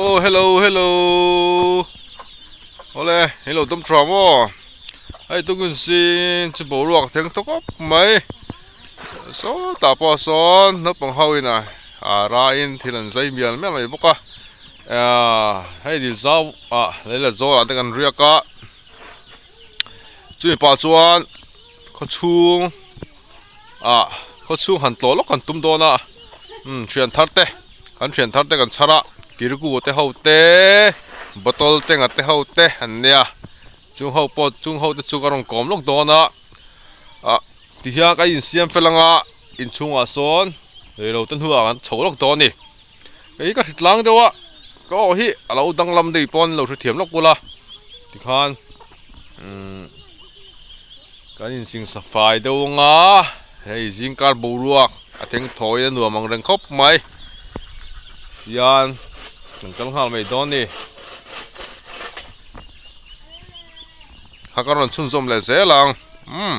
Oh hello hello awle in lo dawm tha maw hei tungin zing chu boruak a thleng tawk khawp mai sawtah pawh sawn naupang ho in a raiin thil an zai mial mial mai bawk a ahh hei dil zau ah lei la zawl ah te kan riak a chumi pah chuan khawchhung ah khawchhung han tlawh lawk kan tum dawn a umm thian thar te kan thian thar te kan chhar a kiriku te ho te bottle te nga te ho te an nia chung ho pawh chung ho te chu ka rawn kawm lawk dawn a ah tihian ka insiam fel anga inchhungah sawn reilo te hnuah kan chho lawk dawn a ni kei ka hritlang deuh a ka aw hi a lo danglam deuh pawn lo hrethiam lawk ula tikhan umm Kan insingsa fai deuh ang a, hei zingkar boruak a thleng thawi a nuam ang reng khawp mai. Tihian kan kal nghal mai dawn a ni. Kha ka rawn chhunzawm leh zel ang umm.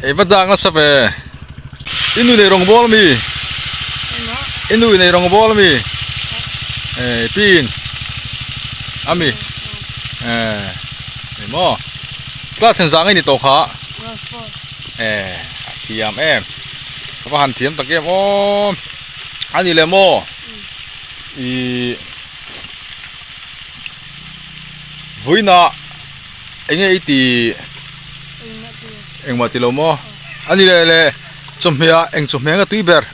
Ei va dak nasa ve. I nu nei rawng bawl ami? I nu nei rawng bawl ami? Eh pin ami eh ni maw class en zang i ni tawh kha eh a thiam em ka va han thiam tak em aw a ni le maw ih vawiinah Enge i ti engmah ti lo maw a ni leh leh chawhmeh ah eng chawhmeh anga tui ber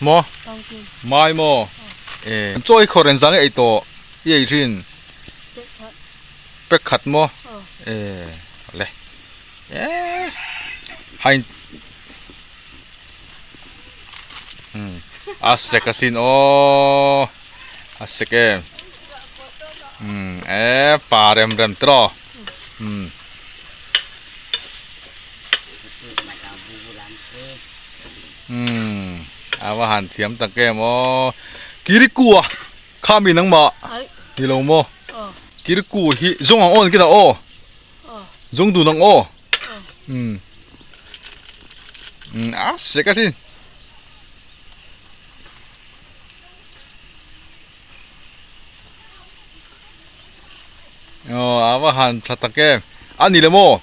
maw mai maw eh chaw hi khawr engzah nge ei tawh i ei thin pek khat maw eh le eh hain A sek asin aw a sek em umm e pa rem rem tawh umm umm a va han thiam tak em aw kirikua kha mi nangmah ni lo maw kiriku hi zawng ang aw ni kina aw zawng dun ang aw. Um um a sek asin aw a va han tha tak em a ni le maw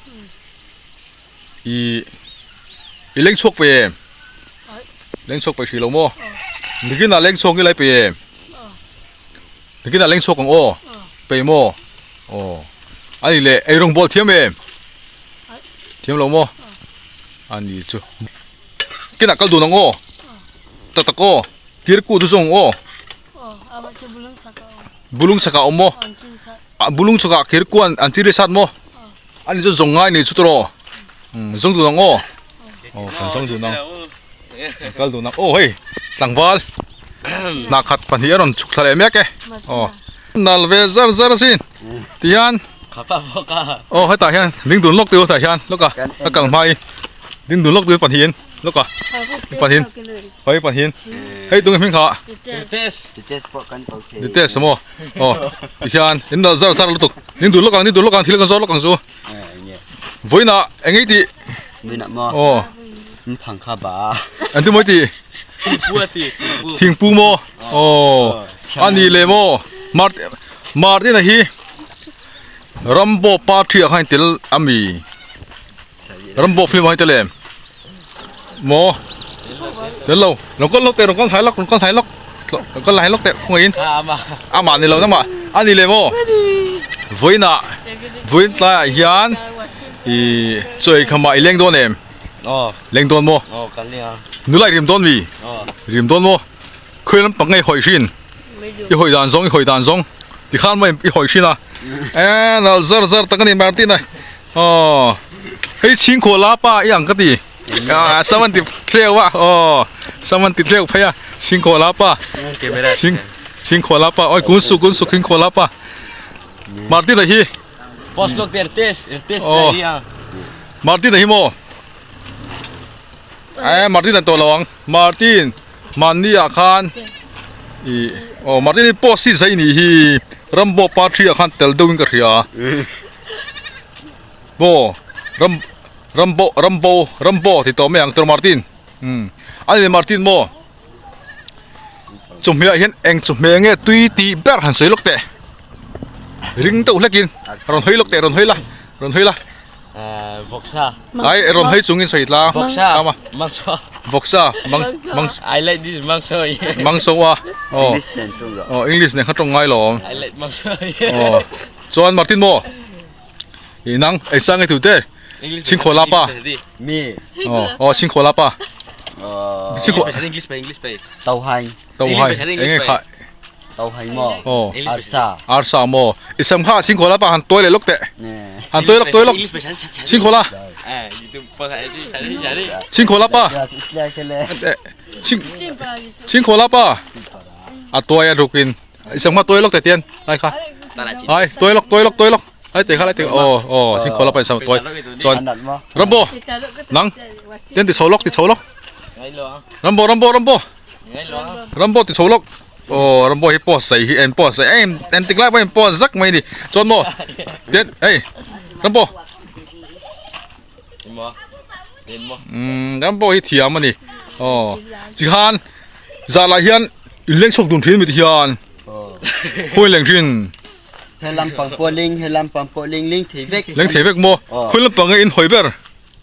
i i leng chhuak pe em leng chhuak pe hrih lo maw nikinah leng chhuak nge lai pe em nikinah leng chhuak ang aw pe maw Aw a ni leh eirawng bawl thiam em? Thiam lo maw? A ni chu. Kinah kal dun ang aw. Tak tak aw. Kir ku chu zawng aw. Bulung chakah awm maw? Bulung chakah kir ku an chiri sat maw? A ni chu zawng ngai ni chu tawh. Zawng dun ang aw. Aw kan zawng dun ang. Kal dun ang aw hei tlangval hnah khat pahnih a rawn chhuk thla leh mek e aw nal ve zar zar asin tihian aw hetah hian ding dun lawk tih hetah hian lawk a ka kal hma i ding dun lawk tih pahnihin lawk a pahnihin hei pahnihin hei tunge hming kha Details maw aw tihian in nal zar zar lutuk ding dun lawk ang ding dun lawk ang thil kan zawr lawk ang chu. Vawiinah eng ei tih? Vawiinah maw? Aw. In phang kha ba. An ti mawi tih? Thingpu a ti. Thingpu. Thingpu maw? Aw. A ni leh maw? Mart Martina hi Rambo party ah khan tel a mi? Rambo film ah khan tel em? Maw? Tel lo. Lo kal lawk teh, lo kal hlai lawk, lo kal hlai lawk. Lo kal hlai lawk teh khawngaihin. Amah ni lo namah. A ni leh maw? Vawiinah, vawiin tlaiah hian ih chaw ei khamah i leng dawn em? Leng dawn maw? Nula i rim dawn mi? Rim dawn maw? Khawi lampang nge i hawi hrin? I hawi dan zawng, i hawi dan zawng. Tikhan maw i hawi hrin a? Eee nal zar zar tak a ni Martin a. Aw hei chhingkhual la pa i ang ka ti ah saman ti tleu a aw saman ti tleu phei a chhingkhual la pa chhing chhingkhual la pa oi kun su kun su chhingkhual la pa Martin a hi Post lok der test er test la hi a Martin a hi maw eh Martin an tawh lo ang Martin mahni ah khan ih aw Martin hi post hi zai nih hi Rambo party ah khan tel deuhin ka hria. Maw ram Rambo Rambo Rambo ti tawh mai ang tur Martin umm a ni Martin maw chawhmeh ah hian eng chawhmeh nge tui tih ber han sawi lawk teh ring deuh hlek in rawn hawi lawk teh rawn hawi la rawn hawi la Vawksa ai rawn hawi chungin sawi tlang Vawksa Mangso Vawksa mang mang I like this mangso Mangso a aw English nen tawng lo aw English nen kha tawng ngai lo I like mangso aw chuan Martin maw Ih nang ei sang ei tu te Chhingkhaw lapa Mi aw aw Chhingkhaw lapa Chhingkhaw English pe English pe Tau hai Tau hai eng nge kha Tau hai maw aw Arsa Arsa maw i sam kha Chhingkhaw lapa han tuai leh lawk teh han tuai lawk tuai lawk Chhingkhaw la Chhingkhaw lapa Chhingkhaw lapa a tuai a rukin i sam kha tuai lawk teh tian ai kha ai tuai lawk tuai lawk tuai lawk Ai te kha lai te aw aw sin khaw la paisa tuai chuan Rambo nang ten ti chho lawk ti chho lawk Rambo Rambo Rambo Rambo ti chho lawk aw Rambo hi pawh sei hi en pawh sei em en tik lai pawh en pawh zak mai ni chuan maw ten ei Rambo umm Rambo hi thiam a ni aw tikhan zah lah hian inleng chhuak dun thin mi ti hian khawi leng thin. He lampang pawh ling, he lampang pawh ling, ling thei vek. Ling thei vek maw? Khawi lampang nge in hawi ber?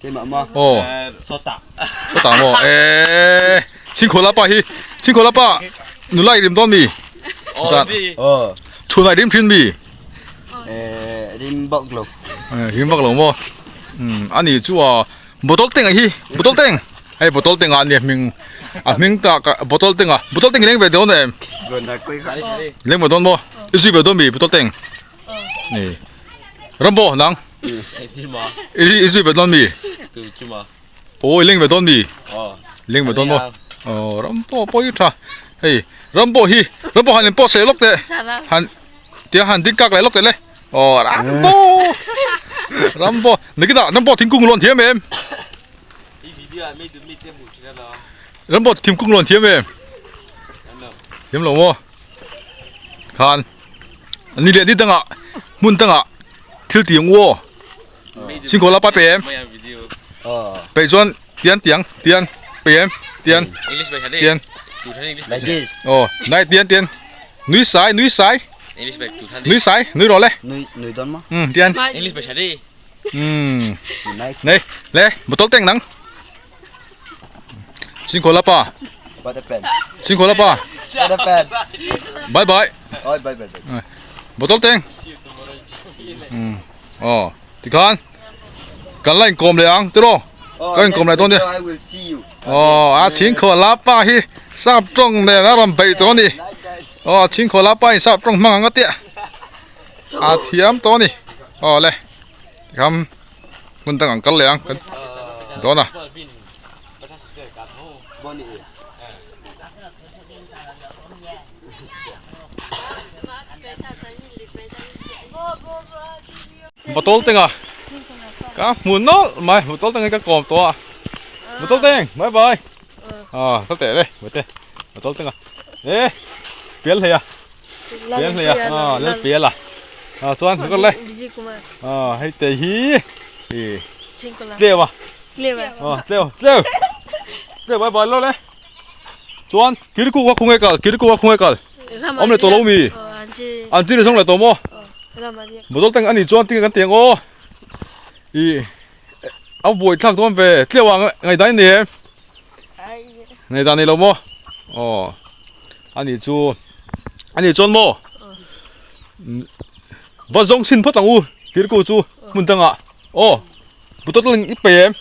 Keimah maw? Aw. Sawtah. Sawtah maw? Eee Chhingkhaw lapa hi, Chhingkhaw lapa nula i rim dawn mi? Zan. Aw. Chhunah i rim thin mi? Eee rim vak lo. Rim vak lo maw? Umm ani chu a bottle teng a hi, bottle teng. Hei bottle tengah ania hming a hming tak a bottle tengah bottle teng i leng ve dawn em leng ve dawn maw i zui ve dawn mi bottle teng ni Rambo nang i i zui ve dawn mi aw i leng ve dawn mi leng ve dawn maw aw Rambo pawh hi tha hei Rambo hi Rambo han in pawh sei lawk teh han tia han ding kak leh lawk teh le aw Rambo Rambo nikitah Rambo thingkung lawn thiam em. Rambo thingkung lawn thiam em? Thiam lo maw? Khan ni leh ni dangah hmun dangah thil ti ang u aw. Chhingkaw la pa pe em? Peih chuan tian tiang tian pe em? Tian tian aw nai tian tian nui sai nui sai nui sai nui rawh le. Um tian. Umm nei le bottle tank nang chingkhaw lapa chingkhaw lapa bye bye bottle tank umm aw tikhan kan la inkawm leh ang tiraw kan inkawm leh dawn nia aw a chingkhaw lapa hi sap tawng nen a rawn beih tawh a ni aw chingkhaw lapa in sap tawng hmang ang a tia. A thiam tawh a ni aw le tikhan hmun dang an kal leh ang kan dawn a. Bottle teng a ka hmu nawlh mai bottle teng hi ka kawm tawh a bottle teng bye bye ah ka teh le bottle teng a e pial hlei a. Pial hlei a ah lal pial a ah chuan ka le ah hei te hi i tleu a ah tleu tleu tleu bai bai lo le chuan kirku ka khung e kal kirku ka khung e kal awm leh tawh lo mi an chi zawng leh tawh maw bottle tank ani chuan tinge kan tiang aw i a buai thlak dawn ve tleu ah ngaihdan i nei em ngaihdan nei lo maw aw. Ani chu ani chuan maw va zawng chhin phawt ang u Kirku chu hmun dangah aw bottle i pe em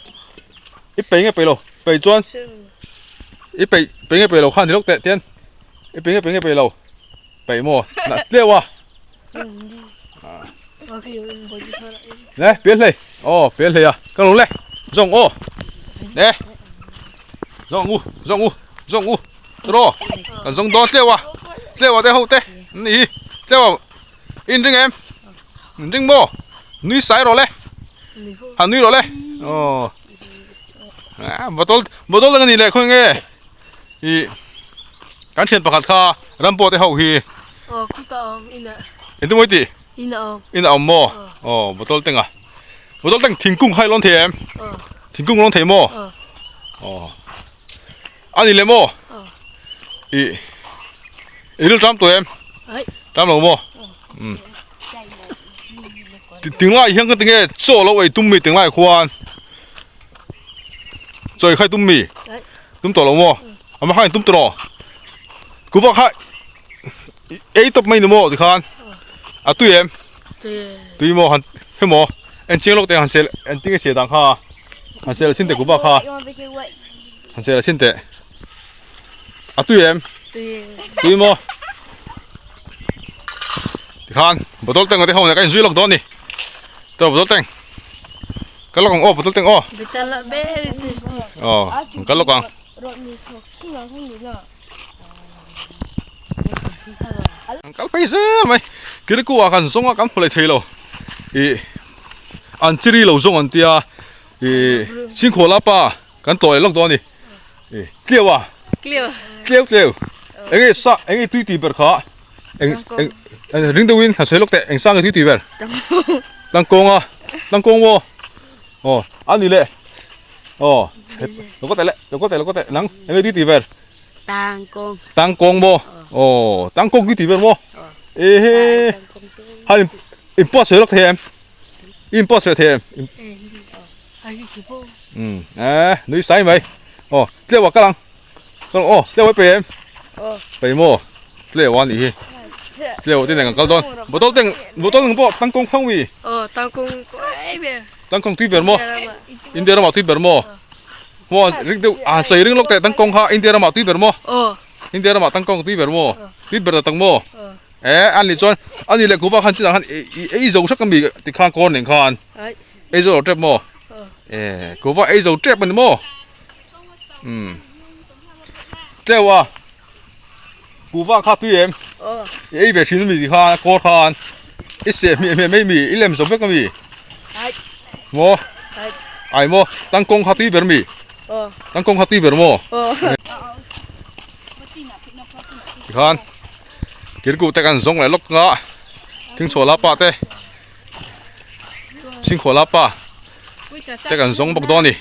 i pe nge pe lo pe chuan i pe pe nge pe lo khan ni lawk teh tian i pe nge pe nge pe lo peih maw nah tleu a nè pian hlei aw pian hlei a ka lo le zawng aw nè zawng u zawng u zawng u. Tiraw kan zawng dawn tleu a tleu a te ho te an ni hi tleu a in ring em in ring maw nui sai rawh le han nui rawh le aw ah bottle bottle dang a ni leh khawi nge ih kan thian pakhat kha ram pawh te ho hi engtin maw i tih in a awm maw aw bottle teng a. Bottle tank thingkung kha i lawn thei em? Thingkung lawn thei maw? Aw. A ni le maw? I i ril tam tawh em? Tam lo maw? Um. Tinglai hian ka tinge chaw lo ei tum mi tinglai khuan. Chaw ei khai tum mi? Tum tawh lo maw? Ama khan tum tawh lo. Kuva kha ei tawp mai ni maw tikhan? A tui em? Tui maw han he maw? En chiang lawk te han sel en tinge sia dang kha. Han sel chin te kuva kha. Han sel chin te. A tui em? Tui maw? Tikhan bottle tank te ho ne ka inzui lawk dawn ni. Tawh bottle tank. Ka lawk ang aw bottle tank aw. Aw ka lawk ang. An kal phei zel mai. Kiriku ah kan zawng a kan hmu leh thei lo. Ih an chiri lo zawng an tia ih chhingkhual a pa kan tawh leh lawk dawn a ni. Ih tliau a. Tliau. Tliau tliau. Eng nge sa eng nge tui tui ber kha eng eng ring deuhin han sawi lawk teh eng sa nge tui tui ber. Tangkawng. Tangkawng a tangkawng maw. Aw a ni leh. Aw lo kawt teh le lo kawt teh lo kawt teh nang eng nge tui tui ber. Tangkawng. Tangkawng maw? Aw, tangkawng hi tih ber maw? Ehe. Hai in post ve lawk thei em? In post ve thei em? Um, eh, nui sai mai. Aw, tleu a kalang. Kalang aw, tleu ai pe em? Pe maw? Tleu a nih hi. Tleu te nen kan kal dawn. Bottle teng, bottle nang pawh tangkawng phang wi. Aw, tangkawng ai ber. Tangkawng tui ber maw? India ramah tui ber maw? Maw ring deuh a han sawi ring lawk teh tangkawng kha India ramah tui ber maw? India ramah tangkawng tui ber maw? Tui ber ta tak maw? Eh an nih chuan a nih leh kuhva khan chinah khan i ei zo hrek ami tikhan kawn nen khan ei zo lo tep maw? Eh kuhva ei zo tep a ni maw? Umm tleu a kuhva kha tui em? I ei ve thin ami tikhan kawl khan i seh hmiah hmiah mai mi i lem zo vek ami? Maw? Ai maw? Tangkawng kha tui ber mi? Tangkawng kha tui ber maw? Tikhan kirku te kan zawng leh lawk nga thingchhuah la pa te singkhuah la pa te kan zawng bawk dawn a ni.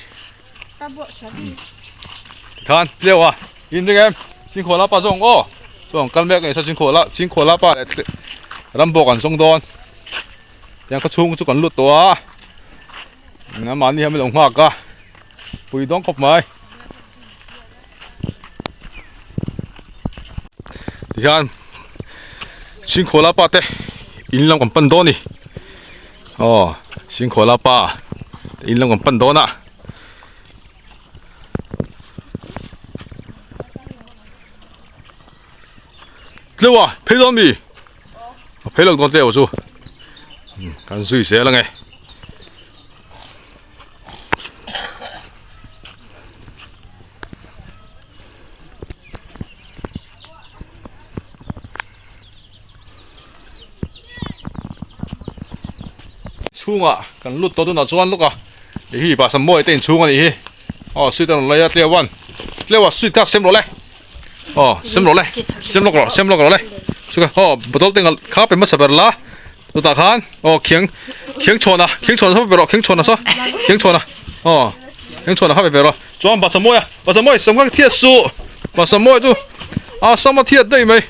Tikhan tleu a in ring em singkhuah la pa zawng aw chuan kal mek a ni saw singkhuah la singkhuah la pa leh ram bawk an zawng dawn. Tiang khaw chhung chu kan lut tawh a mahni hian min lo nghak a pui dawn khawp mai tihian Singkhawla pa te in lam kan pan dawn a ni aw Singkhawla pa te in lam kan pan dawn a. Tleu a phei dawn mi? A phei lawk dawn tleu chu kan zui zel ange. Chhungah kan lut tawh tunah chuan lawk a hei hi pa Samuai te inchhung a nih hi aw sweet a rawn lei a tleu an tleu a sweet kha sem rawh le. Aw sem rawh le sem lawk rawh sem lawk rawh le chuka aw bottle te kha pe hmasa ber la chutah khan aw khiang khiang chhawn a khiang chhawn kha pe rawh khiang chhawn a saw khiang chhawn a aw khiang chhawn a kha pe ve rawh chuan basa mawi a basa mawi sam kha thiat suh basa mawi chu a sam a thiat daih mai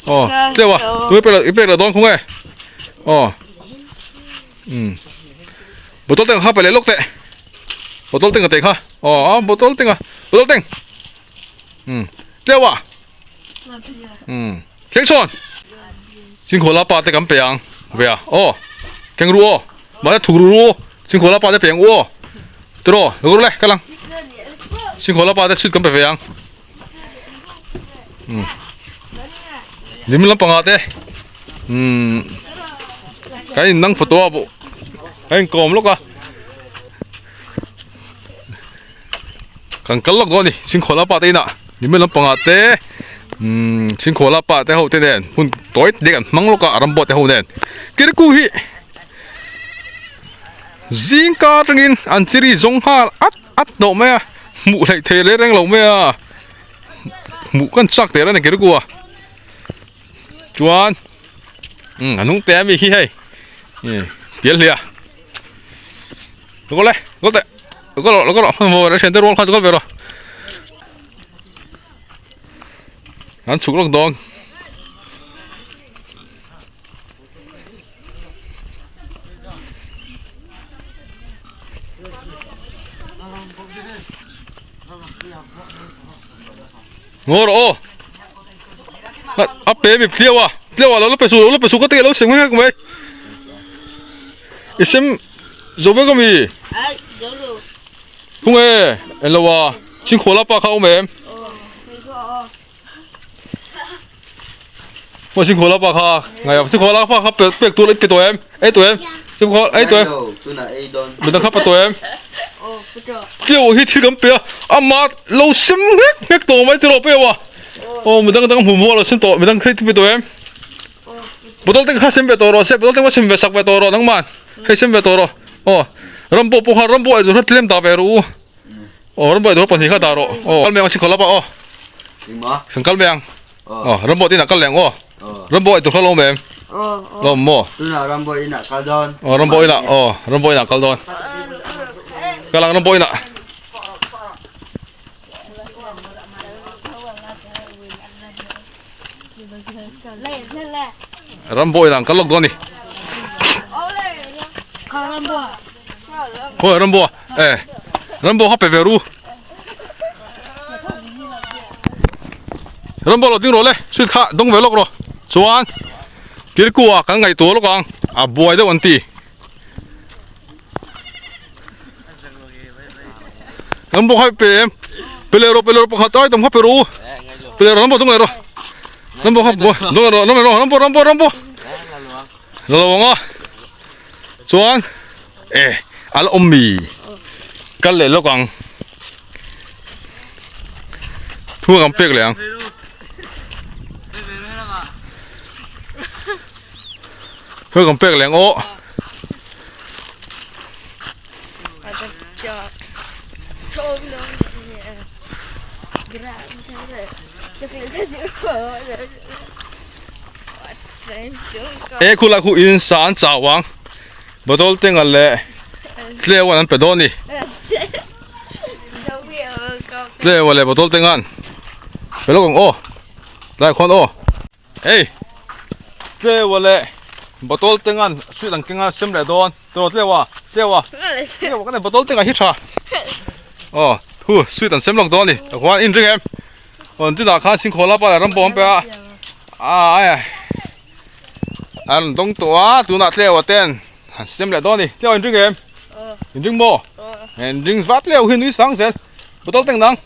aw tleu a tui pe i pek leh dawn khung e aw um bottle te kha pe leh lawk teh bottle te ka teh kha aw bottle te ka bottle teng. Um tleu a um thleng chhawn chingkhaw la pa te kan pe ang ve a aw keng ru aw mahse thuk ru ru chingkhaw la pa te pe ang u aw tiraw lo ru le kal ang chingkhaw la pa te chhut kan pe ve ang um lim lampangah te um kan in nang photo a kan in kawm lawk a. Kan kal lawk dawn a ni Chhingkhawla pa te inah nimin lampangah te umm Chhingkhawla pa te ho te nen hun tawi te kan hmang lawk a ram pawh te ho nen Kiriku hi zing kar atangin an chiri zawng nghal at at tawh mai a hmuh hleih thei reng reng lo mai a hmuh kan chak der a ni Kiriku a chuan umm a hnung te ami khi hei pial hliah. Lo kal le, lo kal teh. Lo kal rawh, lo kal rawh. Hmanhmawh leh thiante rual kha chu kal ve rawh. An chhuk lawk dawn. Ngaw rawh aw. A pe mi pliau a, pliau a lo la pe su, lo la pe su ka te lo sem ngek mai. I sem zo vek ami? Ai, zo lo. Thung e, en lo a, chingkhual a pa kha awm em? Maw chingkhual a pa kha, ngai a chingkhual a pa kha pe pek tur pe tawh em? Ei tawh em? Chingkhual ei tawh em? Midang kha pe tawh em? Tleu hi thil kan pe a, ama lo sem nghek nghek tawh mai tiraw pe a. Aw midang dang hmu hmu a lo sem tawh, midang kha pe tawh em? Bottle te kha sem ve tawh rawh se, bottle te kha sem ve sak ve tawh rawh nangman. Hei sem ve tawh rawh. Aw ram pawh pawh kha ram pawh eitur kha tlem dah ve rawh u. Aw ram pawh eitur kha pahnih kha dah rawh. Aw kal mai ang chikhaw lapa aw. Kan kal mai ang. Aw ram pawh tinah kal leh ang aw. Ram pawh eitur kha lo awm em? Lo awm maw? Tunah ram pawh inah kal dawn. Aw ram pawh inah aw ram pawh inah kal dawn. Kal ang ram pawh inah. Rambo in ang kal lawk dawn ni. Khawi Rambo eh Rambo kha pe ve ru. Rambo lo ding rawh le sweet kha dawng ve lawk rawh. Chuan Kirkua kan ngaihtuah lawk ang a buai deuh an ti. Rambo kha pe em pe leh rawh pe leh rawh pakhat ai tam kha pe rawh u pe leh rawh Rambo dawng leh rawh Rambo kha dawng leh rawh dawng leh rawh Rambo Rambo Rambo la lo ang a chuan e a la awm mi kal leh lawk ang thu kan pek leh ang. Thu kan pek leh ang aw. E khulai khu in sa an chau ang bottle te ngal leh tleu an pe dawn a ni tleu leh bottle te ngan pe lawk ang aw tlai khuan aw. Hei tleua leh bottle te ngan sweet ang kenga sem leh dawn tawh tleua tleua tleua ka nei bottle te ngah hi tha aw thu sweet an sem lawk dawn a ni tah khuan in ring em aw an tinah khan chhingkhaw lapa leh ram pawh an pe a a ai a an dawng tawh a tunah tleua ten an sem leh dawn a ni tleua in ring em in ring maw in ring vat tleu hi nui sang zel. Bottle teng dang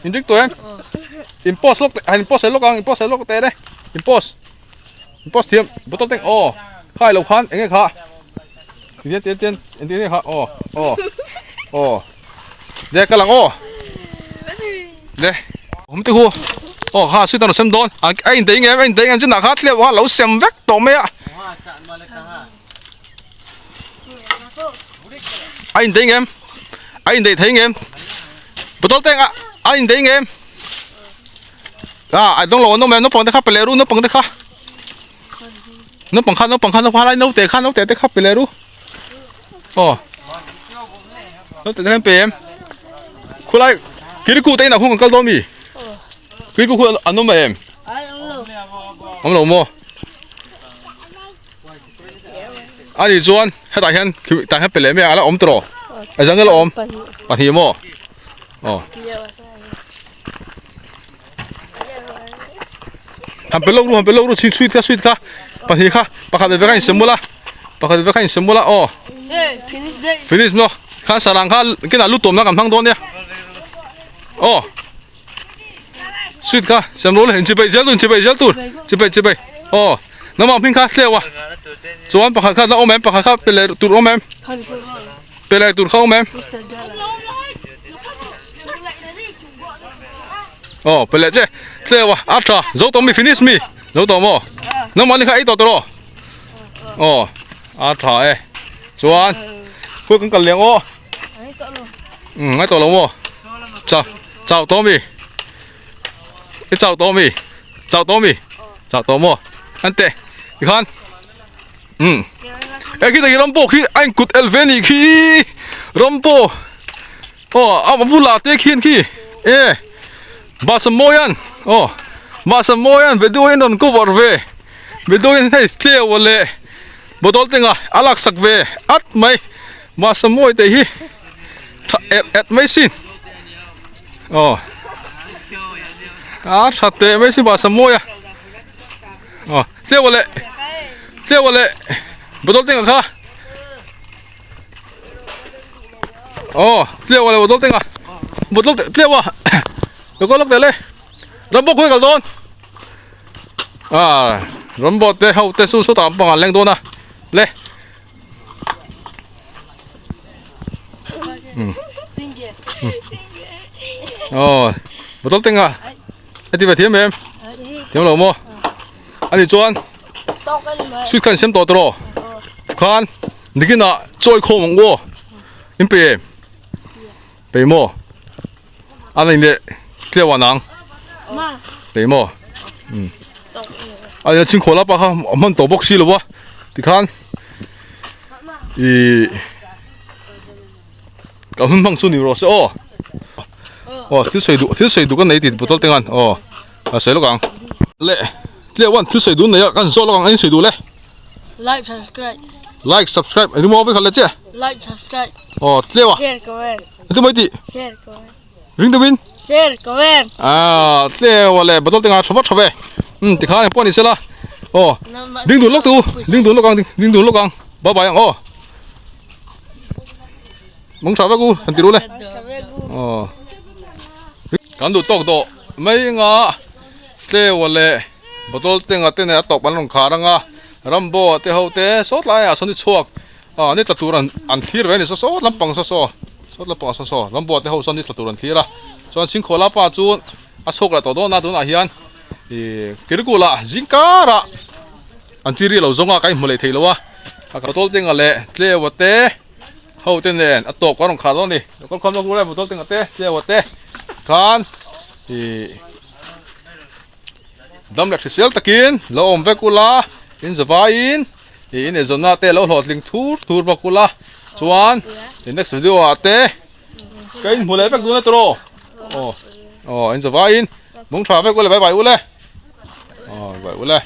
in ring tawh em in post lawk han in post leh lawk ang in post leh lawk teh le in post in post thiam bottle teng aw khai lo khan eng nge kha tian tian tian eng nge kha aw aw aw le kal ang aw le awm te hu aw kha sweet an rawn sem dawn a in tei ngem a in tei ngem chunah kha tleuh kha lo sem vek tawh mai a A in dei ngem a in dei thei ngem bottle tank a a in dei ngem a a dawng lo an awm em naupang te kha pe leh ru naupang te kha naupang kha naupang kha naupang lai naute kha naute te kha pe leh ru aw naute te khan pe em khulai kiriku te inah khuan kan kal dawn mi kiriku khu an awm em awm lo maw. A nih chuan hetah hian tah hian pe leh mai a la awm tawh a zang la awm pahnih maw aw han pe lawk ru han pe lawk ru chhui chhui kha chhui kha pahnih kha pakhat ve ve kha in sem mawlh a pakhat ve ve kha in sem mawlh a aw finish maw khan sarang kha kinah lu tawmna kan hmang dawn nia aw. Sweet kha sem rawh le in chibai zel tur in chibai zel tur chibai chibai aw nangmah hming kha tleu a chuan pakhat kha la awm em pakhat kha pe leh tur awm em pe leh tur kha awm em aw pe leh che tleu a a tha zo tawh mi finish mi zo tawh maw nangmah ni kha ei tawh tawh rawh aw a tha e chuan khawi kan kal leh ang aw. Um ngai tawh lo maw chau chau tawh mi i chau tawh mi chau tawh mi chau tawh maw an te tikhan um e khi taki ram pawh khi a in kut el ve ni khi Rambo aw a bulah te khian khi e Basamoian aw Basamoian video in rawn cover ve video in hei tleu a leh bottle te nga a laksak ve at mai Basamoi te hi tha et et mai sin aw a tha teh mai sin Basamoia aw tleu a leh tleu a leh bottle te nga kha. Aw tleu a lo bottle teng a bottle tleu a lo kal lawk teh le rambo khawi kal dawn ah rambo te ho te chu sawtah pang an leng dawn a le aw bottle teng a heti ve thiam em thiam lo maw ani chuan sweet kha in sem tawh tawh khan nikinah chawi khawm ang aw in pe em pe maw a nei leh tleu ah nang pe maw um a nia chhingkhaw lapa kha a hman tawh bawk si lo a tikhan ih ka hun hmang chu ni rawh se aw aw thil sawi duh thil sawi duh ka nei tih bottle te khan aw. A sawi lawk ang. Le tleu an thil sawi dun nei a kan zawh lawk ang engin sawi duh le. Like subscribe. Like subscribe eng emaw vek khat le che. Like subscribe. Aw tleu a. Share comment. Eng emaw i tih. Share comment. Ring deuh in. Share comment. Ah tleu a le bottle te nga tha vak tha ve. Um tikhan engpawh ni sela. Aw ding dun lawk tu ding dun lawk ang ding dun lawk ang bye bye ang aw. Mawng tha vek u han ti ru le. Aw. Kan duh tawk dawh mai anga tleua leh bottle te nga te nen a tawp an rawn khar anga Rambo ah te ho te sawt laiah sawn i chhuak ah ni tla tur an an thlir ve a ni saw sawt lampang saw saw sawt lampang ah saw saw Rambo ah te ho sawn ni tla tur an thlir a chuan Chhingkhuala pa chu a chhuak leh tawh dawn a tunah hian ih Kirikula zingkarah an chiri lo zawng a ka inhmu leh thei lo a bottle te nga leh tleua te. Ho te nen a tawp kan rawn khar dawn a ni. Local khawm lawk rul e bottle te ngah te tleu te khan ih dam leh hrisel takin lo awm vek ula in zavaiin ih in eizawnna te lo hlawhtling thur thur bawk ula chuan ih next video ah te ka inhmu leh vek dun a tawh aw aw in zavaiin mawng tha vek ule bye bye ule aw bye ule.